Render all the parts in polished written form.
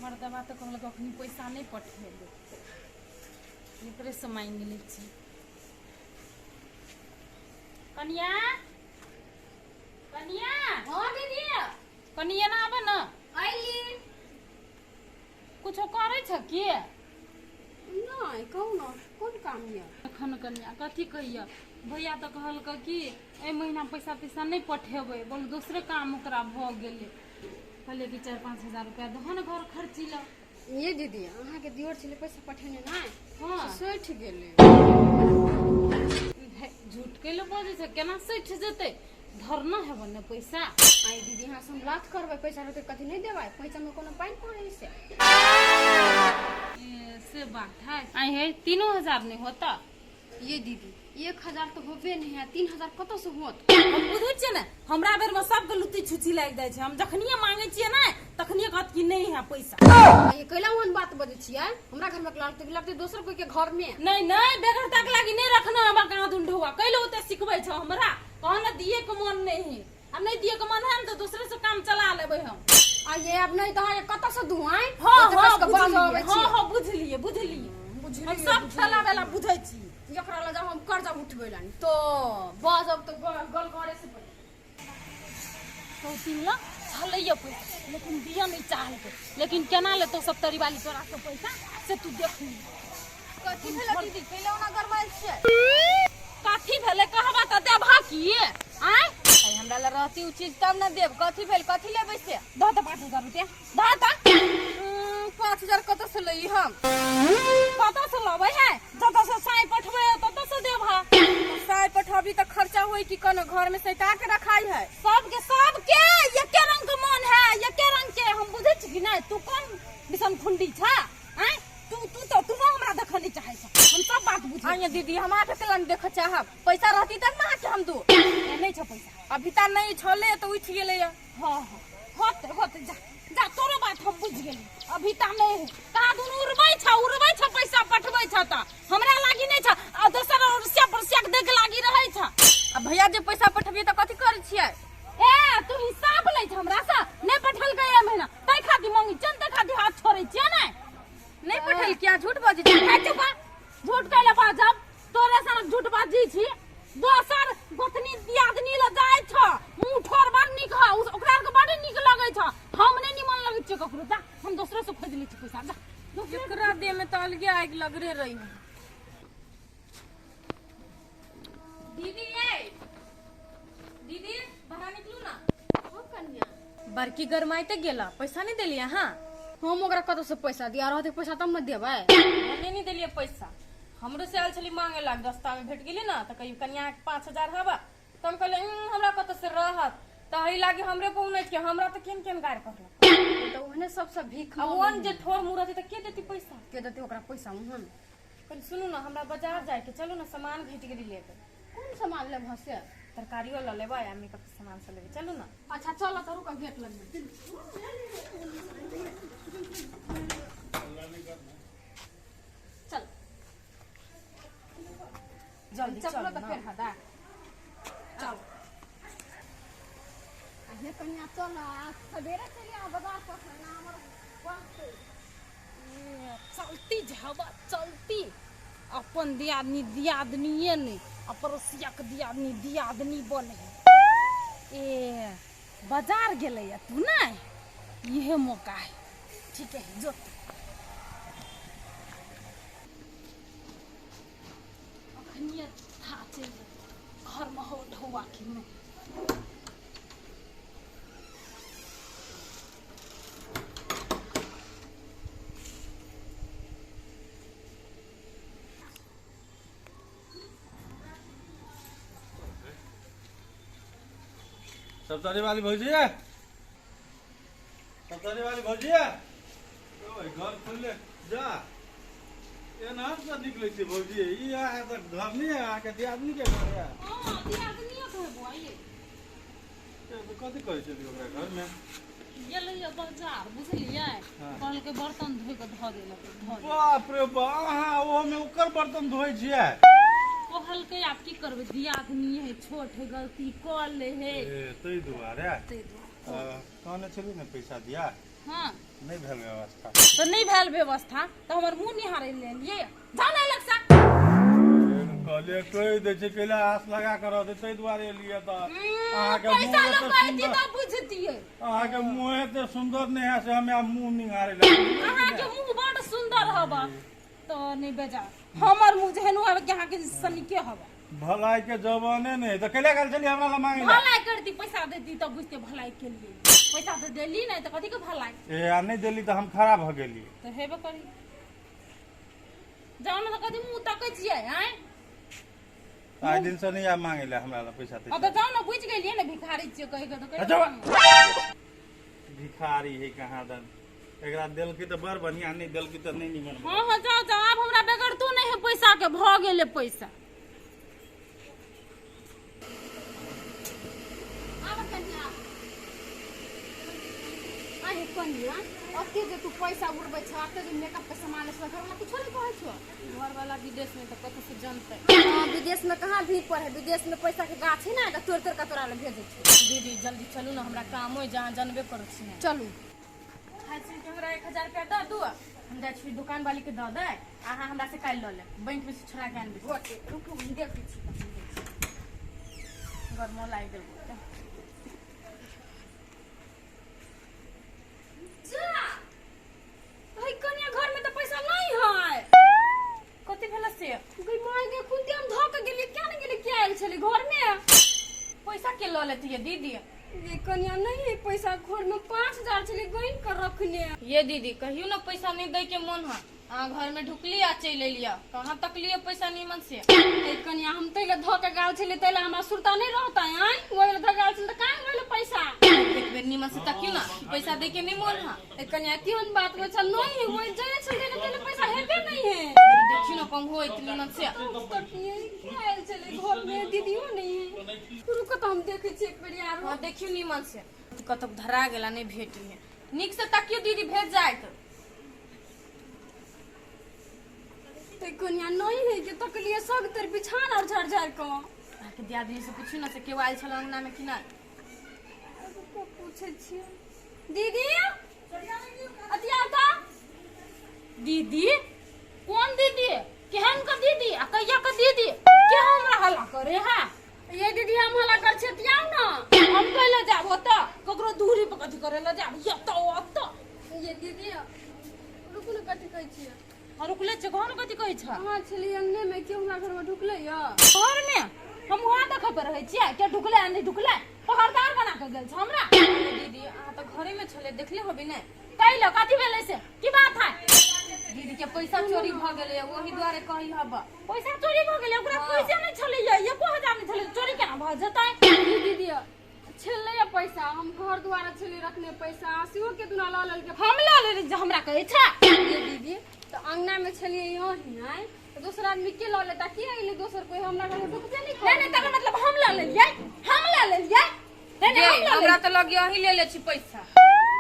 मर्दबा तऽ कहलक अखनी पैसा नहि पठेबै, एकरेसँ मांगि लै छी। कनिया, कनिया। हाँ दीदी। कनि एना आबे ने। अइली। कुछो करै छ की? नहि, कहू ने, कोन काम यऽ? एखन कनिया कथी कहिय, भैया तऽ कहलकै कि एहि महीना पैसा तैसा नहि पठेबै, बोल दोसरे काम ओकरा भऽ गेलै। कहलियै कि 4-5 हजार रुपया दहो ने घर खर्ची लए। ये दीदी, अहाँके दियोर छलै पैसा पठेने नहि? हाँ। से सठि गेलै। हे, झूठ कैले बजै छै? केना सठि जेतै? धरना हेबऽ ने पैसा। आइ दीदी, अहाँ से हम लाथ करबै, पैसा रहतै कथी नहि देबै? पैसा में कोनो पानि पड़ै से? ए, से बात है। आइ हे, 3000 नहि होता? ये दीदी, 1000 तऽ होबे नहि है, 3000 कतऽ से होत? हम बुझै छियै ने, हमरा बेर में सबके लुत्ती छुची लागि जाइ छै। हम जखनिये मांगे छियै ने, तखनिये कहत कि नहीं है पैसा। ये कैला ओहन बात बजै छियै? हमरा घर में लगतै लगतै दोसर कोई के घर में। नहीं नहीं, बेगरता के लागी नहीं रखना हमरा कहाँ दुन ढौआ। कैले ओते सिखबै छ हमरा? कह ने दिए के मन नहीं है। अब नहीं दिए के मन है तो दूसरे से काम चला लेबै हम। आ ये अब नहीं तो अहाँके कतऽ से दू आइ? हाँ। ओते हाँ। कस के बाजऽ बुझलियै। अबै हाँ। छियै। हाँ, बुझलियै बुझलियै। बुझलियै, हम सब बुझलियै। ठेला वेला बुझै छी। जकरा लग जाब हम कर्जा उठबै लानी तो बाजब तो गल करे से पहिले। सौतीन लग छलैया पैसा, लेकिन दिया नहीं चाहलकै। लेकिन केना लेतौ सप्तरी वाली तोरा से पैसा, से तू देख ली। कथी भेलै दीदी, कैला ओना गरमायल छियै? कथी भेलै कहबा तऽ देबह की आँय? अरे, हमरा लग रहती उ चीज तब ने देब। कथी भेल, कथी लेबै से? दह तऽ 5000 रुपया दह तऽ। 5000 कतऽ से लई हम? कतऽ से लबै है? जतऽ से साई पठबै है ततऽ से देबह। साय पठबी तऽ खर्चा होई कि कोनो घर में सैता के रखाई है? सबके सबके एके रंग के मन है, एके रंग के। हम बुझै छी कि नहि तू कोन बिसन खुंडी छ। आँय, तू तू तऽ तू हमरा देखऽ नहि चाहै छ, हम सब बात बुझै। आइए दीदी, हम अहाँके केला नहि देखऽ चाहब? पैसा रहती तब ने अहाँके हम दू। नहि छ पैसा। अभी तऽ नहि छलै तऽ उठि गेलै। हाँ हाँ, होते होते, जा जा, तोरो बात हम बुझ गेली। अभी ता नहीं है, कहाँ दुनू उड़बै छ, उड़बै छ, पैसा पठबै छ त हमरा लागी नहीं छ, आ दोसर अड़ोसिया पड़ोसिया के देख लागी रहै छ। आ भैया जे पैसा पठबियै तऽ कथी करै छियै? ए, तू हिसाब लै छ हमरा से? नहीं पठल गए महीना तै खातिर मांगी छन, तै खातिर हाथ छोड़ै छियै। नहीं नहीं पठल किया झूठ बजै छियै? ए, चुप, झूठ कैले बाजब? तोरे सनक झूठ बाजी छी? दोसर गोतनी दियादनी ल जाइ छ, मुंह ठोर बड़ नीक ह, ओकरा आर के बड़ नीक लगै छ। हम नहि निमन लगै छियै ककरो। जा, हम दोसरो से खोजि लै छी पैसा, जा। एकरा देह में तऽ अलगे आगि लगरे रही। दीदी, ये दीदी, बाहर निकलू ना। हो कन्या। बड़की गरमाइते गेला, पैसा नहीं देलियै अहाँ? हम ओकरा कतऽ से पैसा दिया? रहते पैसा तब ने देबै। हमे नहीं देलियै पैसा। हमरो से आयल छली मांगे लाग, रास्ता में भेट गेली ना तऽ कही कनिया के 5000 हवा, तऽ हम कहलियै, हमरा कतऽ से रहत? तऽ एहि लागी हमरे पर उनैठ के हमरा तऽ केहन केहन गारि पड़लक। तऽ ओहने सबसँ भीख आ ओहन जे ठोर मुँह रहतै तऽ के देती पैसा? के देती ओकरा पैसा ओहन? कहली, सुनू ने, हमरा बाजार जाइके, चलू ने, सामान घटि गेली लेबै। कोन सामान लेबह से? तरकारियो लऽ लेबै आ मेकअप के सामान सब लेबै, चलू ने। अच्छा चल, तऽ रुक, गेट लगबै। चल। जल्दी चल चप्पलो तऽ ना। फेर हदा चल। हे कनिया, चल आ, सवेरे चलि आ बाजार पर ना हमर पहुँचतै। चलती झबा चलती, अपन दियादनी दियादनिए नहि आ पड़ोसियाके दियादनी दियादनी बने। ए, बाजार गेलैया तू नहि, इहे मौका है। ठीक है, जो। अखनिए था चलि जेतै घरमे हो ढौआ कि नहि। सप्तरी वाली भौजी है, सप्तरी वाली भौजी है। ओए, घर खुलले जा एना से निकलै छी भौजी? ई अहाँ तऽ घर नहि है, अहाँके दियादनी के घर है। हाँ, दियादनियो के है बौआ ये। ए, तऽ कथी करै छली ओकरा घरमे? गेलैया बाजार, बुझलियै? हाँ। कहलकै बर्तन धोइ कऽ धऽ देलक, धऽ देलक। बाप रे बा, अहाँ ओहोमे ओकर बर्तन धोइ छियै? कहलकै आब की करबै, दियादनी है, छोट है, गलती कऽ ले है। ए, ताहि दुआरे। ताहि दुआरे। कहने छली ने पैसा दिया। हाँ। नहि भेल व्यवस्था। तऽ नहि भेल व्यवस्था तऽ हमर मुँह निहारै लेलियै, जाउ ने लगसँ। कहलियै कहि दै छै, कैला आस लगा कऽ रहतै, ताहि दुआरे एलियै। तऽ अहाँके पैसा मुँह लऽ एते कऽ अयती सुन्दर तऽ बुझतियै। अहाँके मुँह एते सुन्दर नहि है से हमे आब मुँह निहारे लए। अहाँके मुँह बड सुन्दर हबा तऽ नहि बेजा, हमर मुँह जेहन हबे कि अहाँके सनिके हबा। भलाई के जमाने नहि तऽ कैला गेल छलियै हमरा लए मांगे लए? भलाई करती, पैसा देती तऽ बुझते भलाई के लिए। पैसा तऽ देली नहि तऽ कथी के भलाई? ए आ नहि देली तऽ हम खराब भऽ गेलियै। तऽ हेबे करी। जाउ ने तऽ कथी मुँह तकै छियै आँय? आइ दिन से नहि आब मांगे लए हमरा लए पैसा अब तैसा। तऽ जाउ ने, बुझि गेलियै ने भिखारी छियै कहि कऽ तऽ। अच्छा। भिखारी है कहाँ दन, एकरा देलकै तऽ बड़ बढ़िया, नहि देलकै तऽ नहि निमन। हँ हँ, जाउ जाउ, आब हमरा बेगरतो नहि है पैसा के, भऽ गेलै पैसा। आब कन्या, अरे कन्या, ओते जे तू पैसा उड़बै छ, ओते जे मेकअप के सामान छै, घरवाला कुछो नहि कहै छौ? घरवाला विदेश में तऽ कतऽ से जनतै? हाँ, विदेश में कहाँ भीड़ पड़े है, विदेश में पैसा के गाछ है ना, तऽ तोड़ तोड़ के तोरा लग भेजै छै। दीदी, जल्दी चलू ने, हमरा काम होइ जहाँ जनबे करै छी ने। चलू। हमरा 1000 रुपया दऽ दू, हम जाइ छी दुकान वाली के दऽ दे, अहाँ हमरा से काल्हि लऽ लेब, बैंक में से छोड़ा के आनबै। गोटे रुकू, हम देखै छी। गरमो लागि गेल बहुते। जा भाई कन्या, घर में तऽ पैसा नहीं है। कथी भेल से? गई माय गे, खुद हम धऽ के गेलियै, क्या नहीं गेलियै, क्या आयल छलै घर में? पैसा के लऽ लेती दीदी? ये कन्या, नहीं है पैसा घर में, 5000 छलै गइन कर रखने। ये दीदी, कहियो ना पैसा नहीं दै के मन है, अहाँ घर में ढुकली आ चलि एलियै, कहाँ तकलियै पैसा नीमन से? ए कन्या, हम तै लए धऽ के गेल छलियै, तै लए हमरा सुरता नहीं रहता आँय, ओहि लए धऽ गेल छलियै तऽ कहाँ गेलै पैसा? एक बेर नीमन से तकियो ना, पैसा दै के नहीं मन है। ए कन्या, केहन बात होइ छल, नहीं है, ओहि जरे छलै ने, तै लए पैसा हेबे नहीं है। देखियो ना पंगो इतनी नीमन से। तकिए के आयल छलै घर में, दीदियो नहीं है, रुको तऽ हम देखै छियै एक बेर आरो। हाँ, देखियो नीमन से, कतौ धरा गेला नहीं भेटी है, नीक से तकियो दीदी, भेज जायत। ते कन्या, नहीं है के, तकलिए सब तर बिछान और झाड़ झाड़ कऽ। अहाँके दियादनी से पूछियो ना से केओ आयल छल अंगना में कि नहि? रुको, पूछै छियै। दीदी, अति आता। दीदी? कोन दीदी? केहन के दीदी आ कहिया के दीदी? के हमरा हल्ला करे है? ये दीदी, हम हल्ला कर छियै, अति आउ ना। हम कैले जाब ओतऽ? ककरो दूरी पर कथी करे ले जाब एतऽ ओतऽ? ये दीदी, रुकू ने, कथी कहै छियै? हाँ, रुकले छै, घर कथी कहै छ? अहाँ छलियै अंगने में, केओ हमरा घर में ढुकलै यऽ? घर में हम वहाँ देखे पर रहै छियै के ढुकलै आ नहि ढुकलै? पहरदार बना के गेल छ हमरा। दीदी, अहाँ तऽ घरे में छलै, देखले होबी ने? कैले कथी भेलै से की बात है? दीदी के पैसा चोरी भऽ गेलै, ओही दुआरे कही हब। पैसा चोरी भऽ गेलै? ओकरा पैसे नहि छलै, 1000 नहि छलै, चोरी केना भऽ जेतै? ये दीदी, छलै यऽ पैसा, हम घर दुआरे छलै रखने पैसा, सेहो के दुना लऽ लेलकै। हम लऽ लेली जे हमरा कहै छै? ये दीदी, तऽ अंगना में छलियै यहीं आय, तऽ दोसर आदमी के लऽ लेता? के अइलै दोसर कोई हमरा घर में ढुकबे नहि नहि नहि, तकर मतलब हम लऽ लेलियै, हम लऽ लेलियै। नहि नहि, हम लऽ हमरा तऽ लग यही ले ले छी पैसा।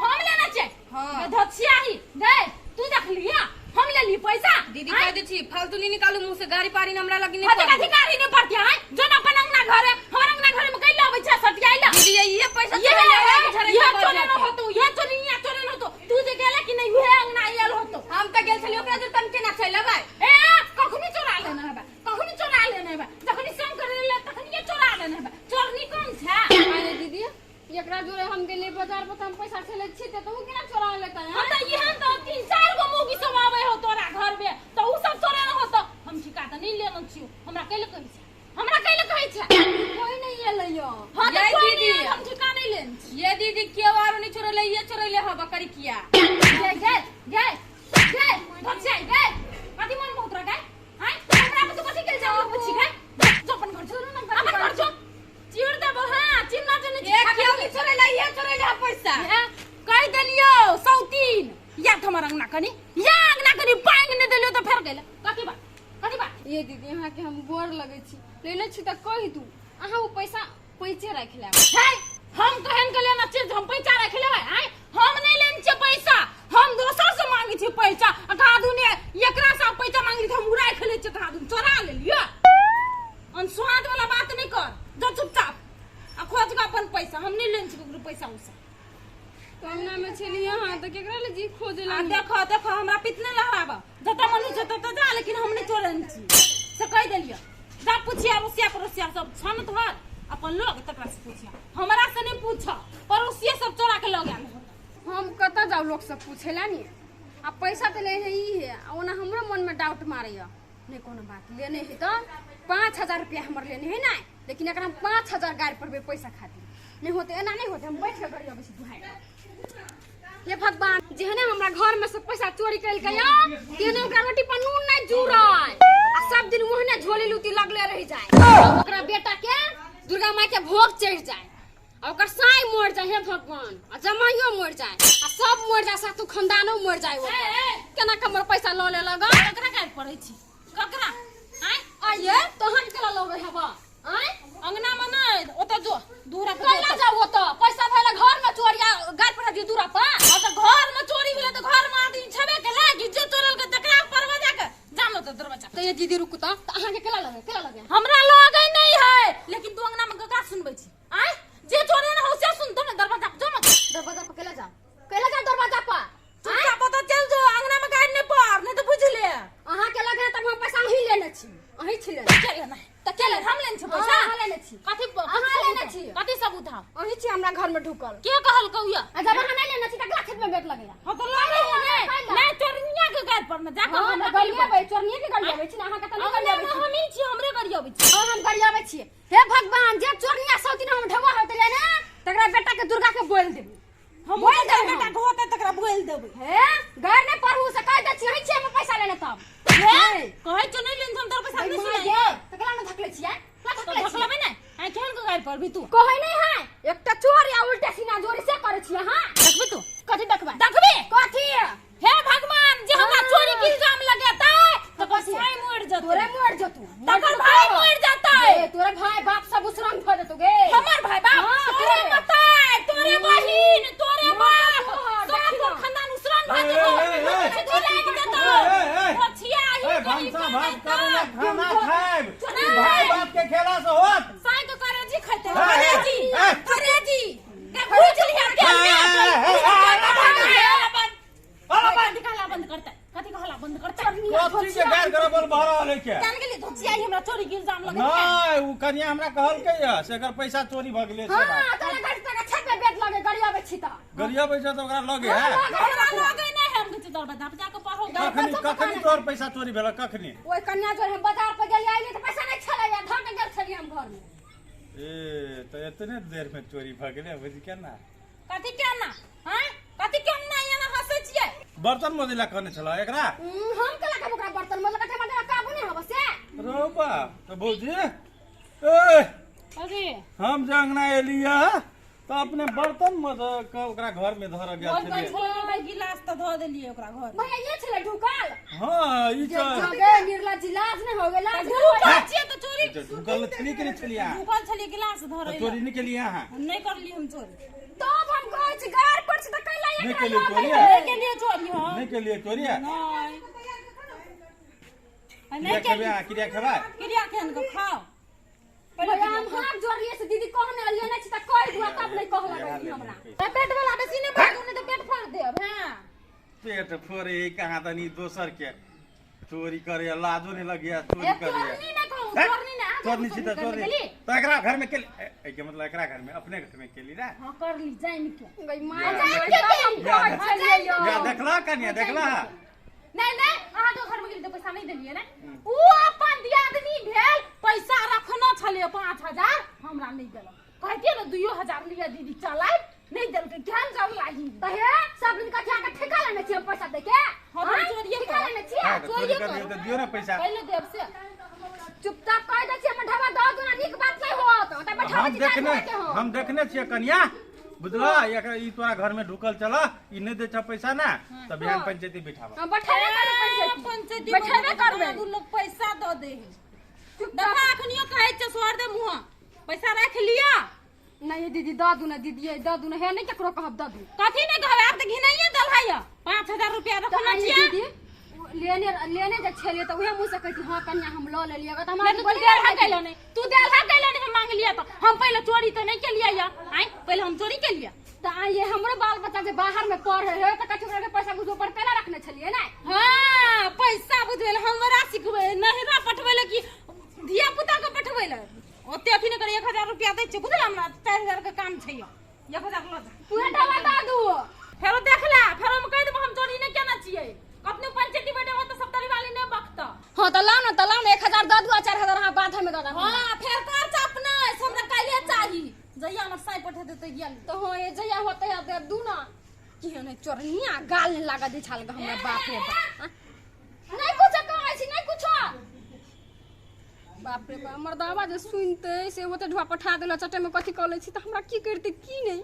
हम लेना छै? हाँ। धचियाही गए, तू देखलिया हम लेली पैसा? दीदी, कह दै छी, फालतू नहीं निकालू मुंह से, गाड़ी पारी हमरा लगी नहीं। कथी अधिकारी नहीं पड़ती है जो न अपन अंगना घर है, हमर अंगना घर में कैला आबै छै सटियाइला? दीदी, ये पैसा ये चोरी ले झरे ये चोरी न होतो, ये चोरी, ये चोरी न होतो, तू जे गेला कि नहीं उहे अंगना आयल होतो। हम तऽ गेल छलियै ओकरा जे तम केना चलि अबै? ए, कखनी चोरा लेने हेबे, कखनी चोरा लेने हेबे, जखनी संग करे ले तखनी ये चोरा लेने हेबे। चोरनी कौन छै? अरे दीदी, एकरा जोरे हम गेलियै बाजार पर तऽ हम पैसा छलै छी तऽ उ केना चोरा लेतै? हम तऽ एहन तऽ 3-4 गो मौगी सब आबै हो तोरा घर में तऽ उ सब चोरे न होतो। हम ठिका तऽ नहि लेने छियौ, हमरा कैले कहै छै? हमरा कैले कहै छै? कोई नहीं एलै यऽ। हाँ तऽ ये कोई दीदी। नहि आयल, हम ठिका नहि लेने छी। ये दीदी, केओ आरो नहीं चोरले, ये चोरले हब करिकिया। गए गए गए गए धचियाई गए, कथी मन बहुत रह गए हाय? हमरा पर तू कथी के जाओ पूछी गए? जो अपन घर जो, अपन घर जो, चीर देबो। हां, चिन्ना चिन्ह। ये केओ नहीं चोरले, ये चोरले हब पैसा। कहि देलियो सौतीन, या हमर अंगना कनी, या अंगना कनी पांग नहि देलियो तऽ फेर गेले। कथी बात, कथी बात? ये दीदी, अहाँके हम गोर लगै छी, लेने छी तऽ कहि दू, अहाँ ओ पैसा पैसे राखि लेब। है, हम कहन के लेना छियै जे हम पैसा राखि लेबै? आँय, हम नहि लेने छियै पैसा, हम दोसर से मांगै छियै पैसा आ कहाँ दुनिया एकरा से पैसा मांगली तऽ हम उ राखि लै छियै, कहाँ दुन चोरा लेलियै। अनसुहात वाला बात नहि कर, जो चुपचाप आ खोज के अपन पैसा। हम नहि लेने छियै ककरो पैसा उसा। त केकरा ले जी खोजे आ ला? देखो देखो, हमरा पितने लहराब, जतऽ मन होइ छै ततऽ जा, लेकिन हम नहि चोरन छी से कहि देलियै। जा पुछिया अड़ोसिया पड़ोसिया सब छ ने तोहर अपन लोग, तकरा से पुछिया, हमरा से नहि पूछ, पड़ोसिये सब चोरा के लऽ गेल होत। हम कतऽ जाउ लोक सब पूछे ला नी? आ पैसा तऽ ले है ई है, आ ओना हमरो मन में डाउट मारैया। नहीं कोनो बात, लेने है तऽ 5000 रुपया हमर लेने है ना, लेकिन एकरा हम 5000 गाड़ि पड़बै पैसा खातिर। नहीं होते, एना नहीं होते, हम बैठ के गाड़ी अबै छी दुहाइ। हे भगवान, जेहने हमरा घर में से पैसा चोरी कयल गया तेहने ओकरा रोटी पर नून नहीं जुड़ै, आ सब दिन ओहने झोली लूती लगले रहि जाए, ओकरा बेटा के दुर्गा माई के भोग चढ़ जाए, आ ओकर साई मर जाए। हे भगवान, आ जमाइयो मर जाए, आ सब मर जाए, सातु खानदानो मर जाए। ओकर केना कमर पैसा लऽ ले लगा? ककरा गाड़ि पड़ै छी, ककरा? आँय आइए तहन केला लगे हेबा? आँय अंगना मे नहि, ओतऽ जो दूरा पर। कैला जाउ ओतऽ? पैसा भेल घर में चोरी आ गाड़ि पर दियौ दूरा पर? हाँ तऽ घर में चोरी भेलै तऽ घर में आदमी छेबे केलै कि जे चोरलकै तकरा परवा जाके जानो तऽ दरवाजा। तऽ ये दीदी रुकू, तऽ अहाँके केला लगे, केला लगे? हमरा लगै नहि है, लेकिन तू अंगना में ककरा सुनबै छी? आँय, जे चोरे न हो से सुनतो ने। दरवाजा पर जो ने। दरवाजा पर केला जाउ, केला जाउ दरवाजा पर? चुपचाप ओतऽ चलि जो, अंगना में गाड़ि नहि पर, नहि तऽ बुझि ले। अहाँके लगे तब हम पैसा अहीं लेने छी, अहीं छी लेने। के लेना है? तऽ के लेने? हम लेने छी पैसा? अहाँ लेने छी। कथी अहाँ लेने छी। कथी सबूत हौ? अहीं छी हमरा घर में ढुकल। के कहलकौ या? आ जब अहाँ नहीं लेने छी तऽ खेत में बेट लगैया। हाँ तऽ लगे है ने। नहि, चोरनिया के गाड़ि पर ने जाकऽ हाँ, हमरा तऽ गरियाबै, चोरनिये के गरियाबै छी ने, अहाँके तऽ नहि अंगना गरियाबै में छी। हमही छी, हमरे गरियाबै छी। हाँ, हम गरियाबै छियै। हे भगवान, जे चोरनिया सब दिन हम ढौआ होइत रहे ने, तकरा बेटा के दुर्गा के बोल देबै। हम बोल ओकर देबै। बेटा के होतै तकरा बोलि देबै। हे गार नहि पढ़ू से कहि दै छी, अहीं छियै हमर पैसा लेने तब। हे, कहै छौ नहि लेने, हम तोहर पैसा नहि माय सुनै। गे, तऽ केना ने धकलै छियै? केना तऽ धकलै छियै? धकलेबै ने? आँय, केहन के गाड़ि पड़बी तू? कहै नहि है एकटा चोर या उल्टा सीना जोरी से करै छियै अहाँ। देखबी तू? कथी देखबै? देखबी? कथी? हे भगवान, जे हमरा चोरी के इल्जाम लगेतै तकर कथी? साई मरि जेतै। तोरे मर जेतू। तकर भाई मरि जेतै। ए, तोरे भाई बाप सब उसरंग भऽ जेतौ गे। हमर भाई बाप? हाँ, तोरे तोरे। मताय, तोरे बहिन, तोरे बाप, तोहर, सब देखी तोर ना। खानदान उसरन भऽ ए, जेतौ। ए, ए, ए। छिछी लागि जेतौ। ए, ए, ए। पोछिया ही ए, कहीं भनसा भात करै करू ना, तऽ। खाना खाएब। नहीं। भाई बाप के खेला से होत। साई के करेजी खैतै। ए, ए, करेजी। ए। करेजी के भुज लिया के। ए, ए, ए, ए, ए, बंद कथी कहला बंद करतै? कथी कहला बंद करतै? कथी के गार गरबल भऽ रहल है के? जान गेली धोचिया हमरा चोरी के इल्जाम लगै। नहीं, उ कनिया हमरा कहलकै या से एकर पैसा चोरी भऽ गेलै से बात। हाँ, तोरे घर तक छत पे बेट लगे गरियाबै छी तऽ। गरिया पैसा तऽ ओकरा लगे है। हमरा लगै नहि है, हम कहै छी दरवाजा पर जाके पढ़ो। कखनी कखनी तोहर पैसा चोरी भेल, कखनी? ओहि कन्या जोर हम बाजार पर गेलियै, अयलियै तऽ पैसा नहि छलैया, धऽ के गेल छलियै हम घर में। ए तऽ एतने देर में चोरी भऽ गेलै, बुझ केना? कथी केना? हैं, कथी केना? एना हंसै छियै? बर्तन मजै ला कहने छलऽ एकरा? हम केला कहब ओकरा बर्तन मजऽ? कथे हमरा काबू नहि हबऽ से। रौ बाप, तऽ भौजी ए। अरे हम जे अंगना एलियै तऽ अपने बर्तन मज के ओकरा घर में धरऽ गेल छलियै। बोल गिलास तऽ धऽ देलियै ओकरा घर। भैया, ये छलै ढुकल? हाँ, ई तऽ गे निर्लज्ज, लाज नहि हो गेल? लाज नहि ढुकल छियै तऽ चोरी ढुकल छलियै कि नहि छलियै अहाँ? ढुकल छलियै गिलास धरै तऽ चोरी नहि केलियै अहाँ? नहि करलियै हम चोरी। तब हम कहै छी गार पर छी तऽ कैला नहि एकरा केलियै लगै चोरी? है? नहि केलियै चोरी हम। नहि केलियै चोरी? नहि क्रिया नहि खेबै केलियै। अहाँ? क्रिया खेबै? क्रिया केहन के खाओ। भैया, हम हाथ जोड़लियै से दीदी कहने लेने छी तऽ कहि दुआ, तब नहि कहलक हमरा। ए, पेट वाला बेसी नहि बाजू, नहि तऽ पेट फाड़ देब। हाँ, पेट फोड़े कहाँ तनी, दोसर के चोरी करे लाजो नहीं लगिया चोरी ए, करे। चोरनी नहि कहू, हैं? चोरनी नहि, अहाँ चोरनी छी तऽ चोरी चोरनी केली? तऽ एकरा घर में केली? एहिके मतलब एकरा घर में, अपने घर में केली ना? हाँ, करली जानि के। गई माय, या, जानि के हम या, कहै छलियै यौ। या देखला कनिया, देखला? नहीं नहीं, अहाँ के घर में गेली तऽ पैसा नहीं देलियै ने? उ अपन दियादनी भेल, पैसा रखनो छलै 5000, हमरा नहि देलक। कहतियै ने 2000 लिअ दीदी चलाइ, नहि देलकै। केहन जर लागी? तऽ हे सब दिन कथी अहाँके ठेका लेने छियै हम पैसा दै के? हाँ, तऽ चोरिये ठेका करब। लेने छियै? हाँ, तऽ चोरी चोरिये कर दियौ करू। तऽ दियौ ने पैसा। पहिले देब से। चुपचाप कहि दै छियै, हमर ढाबा दऽ दू ना, नीक बात नहि होत तऽ बैठाबै हम छी देखने गाड़ी के हम। हम देखने छियै कनिया, बुझला? एकरा ई तोरा घर में ढुकल चल, ई नहि दै छ पैसा ना तऽ बिहान पंचायती बैठाबऽ। हम बैठेबे करबै पंचायती। पंचायती बैठेबे करबै। दू लोग पैसा दऽ दे है। देखा, अखनियो कहै छै सोहर दे मुँह, पैसा राखि लिअ। नहीं दीदी, दऽ दू ना दीदी, दऽ दू ना। हे नहि केकरो कहब, दऽ दू। कथी नहि कहबै? आब तऽ घिनाइए देल है। 5000 रुपया तऽ रखने आइ छियै। दीदी, लेने लेने जे छलियै तऽ उहे मुँह से कहै छी, हँ कनिया हम लऽ लेलियै। अगर तऽ हमरा नहि तऽ तू देल है कैलो नहि, तू देल है कैलो नहि? हम मांगलियै तऽ हम पहिले चोरी तऽ नहि केलियै या? आँय, पहिले हम चोरी केलियै? त ये हमरो बाल बच्चा जे बाहर में पढ़े है त कथी के पैसा बुझो पर पेला रखने छलिए नै। हां पैसा बुझबे हमरा सिखबे नहरा पठबै ले कि धिया पुता के पठबै ले ओते अथी नै करे। 1000 रुपया दै छै बुझल, हमरा 4000 के काम छै। 1000 ल जा पूरा टावा दा दू फेरो देख ले, फेरो हम कहि देबो हम चोरी नै केने छियै। कतनो पंचायती बैठे हो त सब वाली नै बकत। हां त लाओ ना, त लाओ ना 1000 द दू आ 4000 अहाँ बाद में द दू। हां फेर कर चाप नै, हमरा काल्हे चाही। जहिया हमर साई पठा देतै गेल त हां ये जहिया होतै दे दू ना। केहन है चोरनिया गाल नै लागत दै छाल हमरा बाप रे बाप। नै कुछ कहै छी नै कुछ। बाप रे बाप मर्दावा जे सुनते से ओते ढुआ पठा देला चटे में कथी कह लै छी त हमरा की करते की नै।